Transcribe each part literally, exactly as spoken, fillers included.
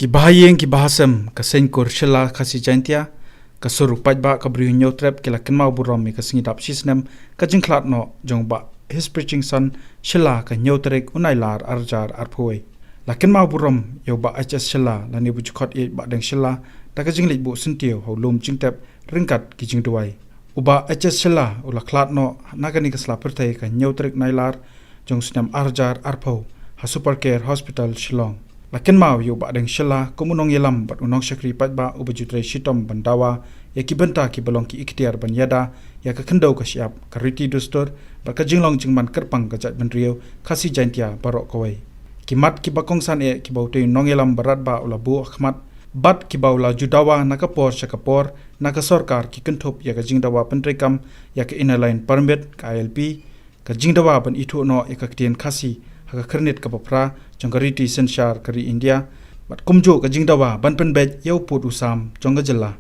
Ki bahaïing ki bahasem, ka Seng Kur Shella Khasi Jaintia, ka sur u paidbah ka Bri u Hynñiewtrep ki la kynmaw burom ïa ka sngi dap shisnem ka jingkhlad noh jong u Bah Hispri Chingson Shella ka hynñiew tarik u Nailar arhajar arphew wei. La kynmaw burom ïa u Bah H S Shella lane u Bah Jukot ïa u Bah Deng Shella da ka jingleit buh syntiew ha u lum jingtep ryngkat ki jingduwai. U Bah H S Shella u la khlad noh na kane ka sla pyrthei ka hynñiew tarik Nailar jong u snem arhajar arphew ha Super Care Hospital Shillong. La kynmaw ïa u Bah Deng Shella kum u nongïalam bad u nongshakri paidbah uba ju trei shitom ban dawa ïa ki bynta kiba long ki iktiar ban ïada ïa ka khyndew ka shyiap, ka riti dustur bad ka jinglong jingman kyrpang ka jaitbynriew Khasi Jaintia baroh kawei. Ki mat kiba kongsan eh kiba utei u nongïalam baratbah u la buh ha khmat bad kiba u la ju dawa na ka por sha ka por na ka sorkar ki kynthup ïa ka jingdawa pyntreikam ïa ka Inner Line Permit, ka I L P, ka jingdawa ban ithuh noh ïa ka ktien Khasi ha ka khyrnit kaba phra jong ka riti synshar ka ri India bad kumjuh ka jingdawa ban pynbeit ïa u pud u sam jong ka jylla.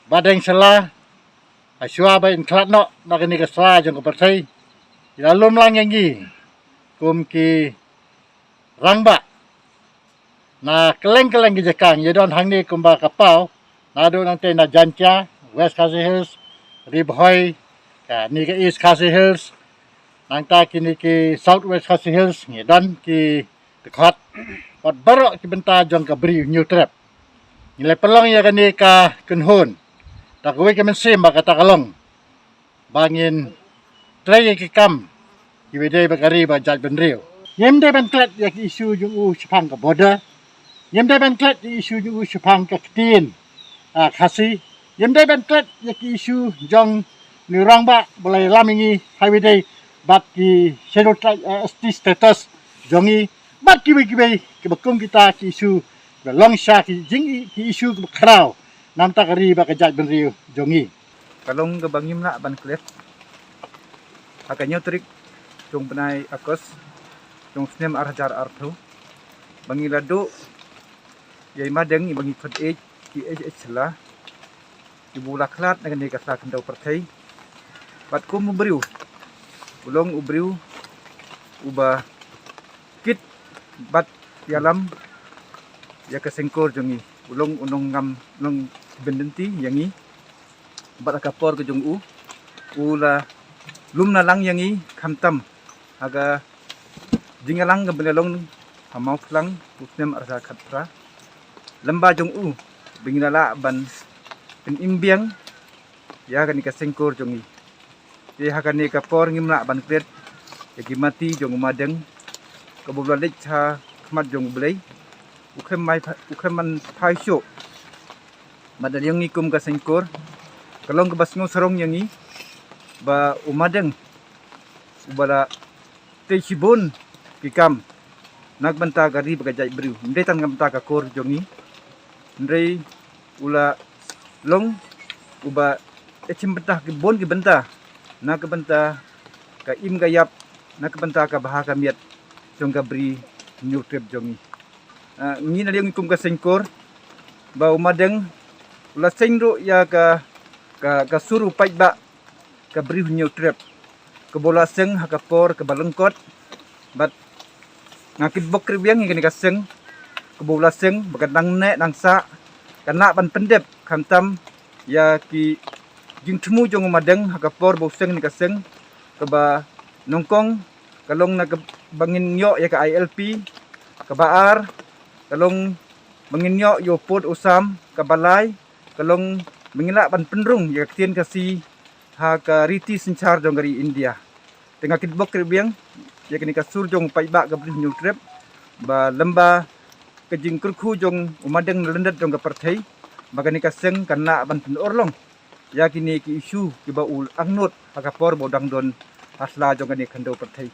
Bah Deng Shella, ha shuwa ba in khlad noh na kane ka sla jong ka pyrthei, ki la lum lang ïa ngi kum ki rangbah na kylleng kylleng ki jaka. Ngi don hangne kumba ka paw, naduh nangtei na Jaintia, West Khasi Hills, Ri Bhoi, kane ka East Khasi Hills, nangta kine ki South West Khasi Hills, ngi don ki dkhot bad baroh ki bynta jong ka Bri u Hynñiewtrep. Ngi la pynlong ïa kane ka kynhun da kawei ka mynsiem, ba kata ka long ba ngin trei ïa ki kam kiba dei bad ka ri bad jaitbynriew. Ngim dei ban klet ïa ki issue jong u shaphang ka border. Ngim dei ban klet ïa ki issue jong u shaphang ka ktien, ah, Khasi. Ngim dei ban klet ïa ki issue jong une u rangbah ba la ïalam ïa ngi ha kaba dei bad ki Scheduled Tribe, ah, S T status jong ngi bad kiwei kiwei kiba kum kita ki issue kiba long sha ki jing, ki issue kiba khraw na ka bynta ka ri bad ka jaitbynriew jong ngi. Ka long kaba ngim lah ban klet. Ha ka hynñiew tarik jong u bnai August jong u snem arhajar arphew, ba ngi la duh ïa i Madeng, iba ngi khot eh ki H H Shella, iba u la khlad na kane ka sla khyndew pyrthei. Bad kum u briew, u long u briew uba kit bad ïalam ïa ka Seng Kur jong ngi. U long u nongngam, nongkynbynti ïa ngi bad ha ka por ka jong u, u la lum na lang ïa ngi khamtam ha ka jingïalang kaba la long ha Mawphlang u snem arhajar khatphra. Lem bad jong u ba ngi la lah ban pynim biang ïa kane ka Seng Kur jong ngi. Te ha kane ka por ngim lah ban klet ïa ki mati jong u Madeng, kaba u la leit ha khmat jong U Blei, u khlem mai pha-, u khlem ban phai shuh. Bad na liang ngi kum ka Seng Kur, ka long kaba sngewsarong ïa ngi ba u Madeng uba la tei shibun ki kam na ka bynta ka ri bad ka jaitbynriew, ym dei tang na ka bynta ka kur jong ngi, hynrei u la long uba ïashim bynta ha ki bun ki bynta, na ka bynta ka im ka ïap, na ka bynta ka bha ka miat jong ka Bri Hynñiewtrep jong ngi. Ah, ngi na liang ngi kum ka Seng Kur, ba u Madeng u la seng ruh ïa ka, ka, ka sur u paidbah ka Bri Hynñiewtrep, kaba u la seng ha ka por kaba lyngkot. Bad nga kitbok kyrwiang ïa kane ka seng kaba u la seng, ba ka dang neh dang sah, kan lah ban pyndep khamtam ïa ki jingthmu jong u Madeng ha ka por ba u seng kane ka seng, kaba nyngkong ka long na kaba ngin ïoh ïa ka I L P, kaba ar ka long ba ngin ïoh ïa u pud u sam, kaba lai ka long ba ngin lah ban pynrung ïa ka ktien Khasi ha ka riti synshar jong ka ri India. Te nga kitbok kyrwiang ïa kane ka sur jong u paidbah ka Bri Hynñiewtrep, ba lem bad ka jingkyrkhu jong u Madeng na lyndet jong ka pyrthei, ba kane ka seng kan lah ban pynurlong ïa kine ki issue kiba u angnud ha ka por ba u dang don ha sla jong kane ka khyndew pyrthei.